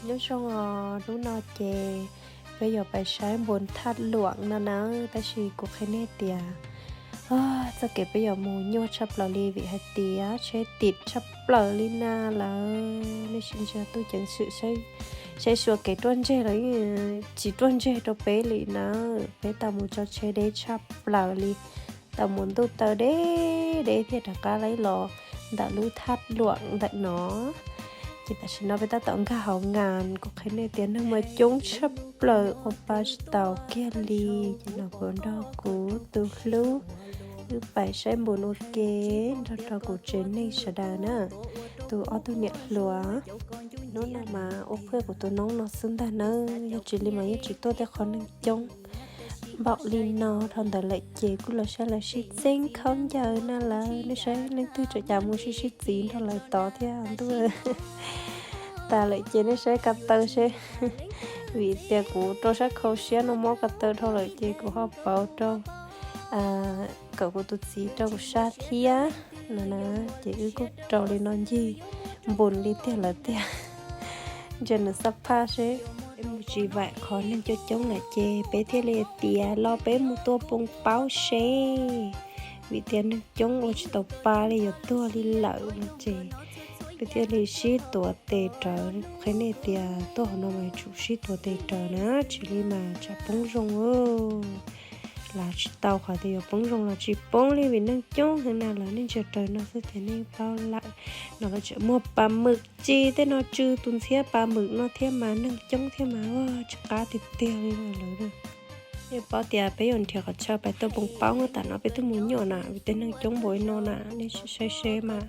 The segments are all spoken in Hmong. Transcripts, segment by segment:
Nyob zoo os, hnub no ces peb yuav pais saib npun thaj luam no na, tab sis kuv qhia nej tias txoj kev peb yuav mus nyuaj tshaj plaws li vim hais tias tsheb tim tshaj plaws li na lawm. Nej sim ntsia tuj ceev xwm, saib xyuas kev ruaj ntseg los tsis ruaj ntseg rau peb li na. Peb tau mus tso tsheb deb tshaj plaws li, tau mus ntuj taw deb deb thiaj rov qab los ntawm lub thaj luam ntawm no. Ces tam sim no peb tab tom nkag hauv ngas, kuv qhia nej tias neeg mas coob tshaj plaws ua pa tsis taus kiag li. Ces no kuv nrog kuv tus hlub wb pais saib npun ua ke nrog rau kuv tsev neeg sawv daws na, tus ob tug niam hluas. Hnub no mas ua phuaj kuv tus noob no xwb ntag nawb, yog tsis li mas yeej tsis tuaj tej qhov neeg coob npaum li no. Dhau ntawd lawm ces kuj los saib lawv sib txeeb khaub ncaws na lawm, nej saib leej twg tseem cas mus sib sib txiv nrog lawv tod thiab ntuj. Tas lawm ces nej saib ko taw seb, vim tias kuv rau sab khau siab no mob ko taw dhau lawm ces kuv ho pauv rau, kom kuv tus txiv rau kuv sab thiab no na. Ces wb kuj rau li no ncig npun li tiag lawm tiag. Ntsia nws xab phaj seb. Peb mus tsis vam qhov neeg coob coob lawm ces peb thiaj li tias los peb mus tua poos paub seb, vim tias neeg coob ua tsis tau pa li yuav tuag li lawm no ces peb thiaj li sib tuav tes rawv. Qhia nej tias tuaj hauv no mas yuav tsum sib tuav tes rawv na, tsis li mas tsam poob zoo. Lav tsis tau qhov tias yuav poob zoo los tsis poob li vim neeg coob heev na lawm. Nej ntsia raws no xwb ces nej paub lawm. No lawv tseem muag pas mws tsis tej no tsw tus ntxhiab pas mws no thiab mas neeg coob thiab mas ua tsis qab tiag tiag li lawm. Nej paub tias peb yuav nrhiav qhov chaw pais tua poos paub na, tam no peb twb mus nyuaj na vim tej neeg coob npaum li no na. Nej saib seb mas,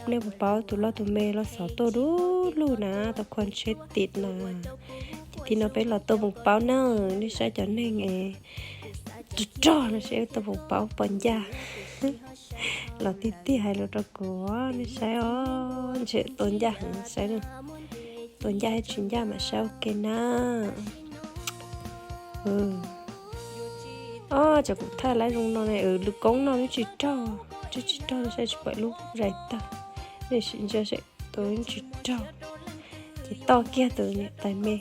nej puas paub tus loj tus me los xov tuaj du lug na, tau khuam tsheb tim na. Ces tib no peb los tua poos paub na, nej saib cov neeg es rog rog no seb tua poos paub puas ncaj. Los tiag tiag hais lus rau kuv, nej saib os, ntshe tua ncaj heev, saib na. Tua ncaj thiab tsis ncaj mam saib ua ke na. Ob, tsam kuv thaij laib zoo no ne, lub koob no twb tsis rog, twb tsis rog, saib tsis pom lub zais tawg. Nej sim ntsia seb, tus yeej tsis rog. Ces toj kiag tus niam tais me.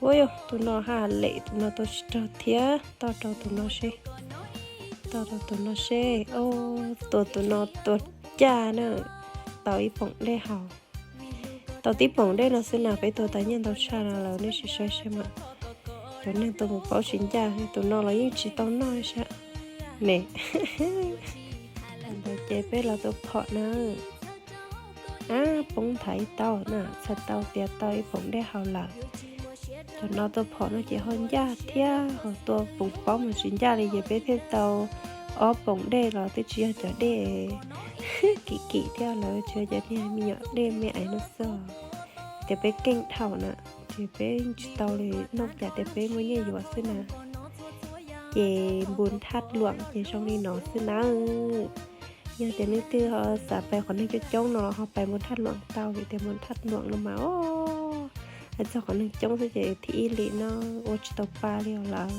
Ua yog tus no ha lem, tus no tua tsis rog thiab, toj rau tus no seb. Toj rau tus no seb, tua tus no tua ncaj na, tau ib poom dej haus. Tau tib poom dej no xwb na, peb tua tas nyiaj ntau tshaj no lawm, nej sim saib seb mas. Cov neeg tua poos paub tsis ncaj, tus no los yeej tsis tau noj saib ne. Ntawd ces peb los tua phom na. Ab, poob nthav ib tau na, txhais tau tias tau ib poom dej haus lawm. Cov no tua phom no ces ho ncaj thiab, ho tua poos paub mas tsis ncaj li, ces peb thiaj tau ob poom dej los twb tsis yog cov dej kim kim thiab, lawv tsis yog cov niag me nyuam dej me aiv no xwb. Tias peb keej dhau na, ces peb tsis tau li, noj cas tias peb muaj nyiaj yuav xwb na. Ces npun thaj luam ces zoo li no xwb nawb. Yog tias leej twg ho xav pais qhov neeg coob coob no los ho pais npun thaj luam tau, vim tias npun thaj luam no mas os, hais txog qhov neeg coob xwb ces thib ib li no ua tsis tau pa li os lawm.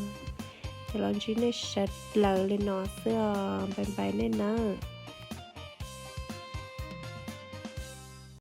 Ces los ntsib nej sawv daws li no xwb os, npais npais nej nawb.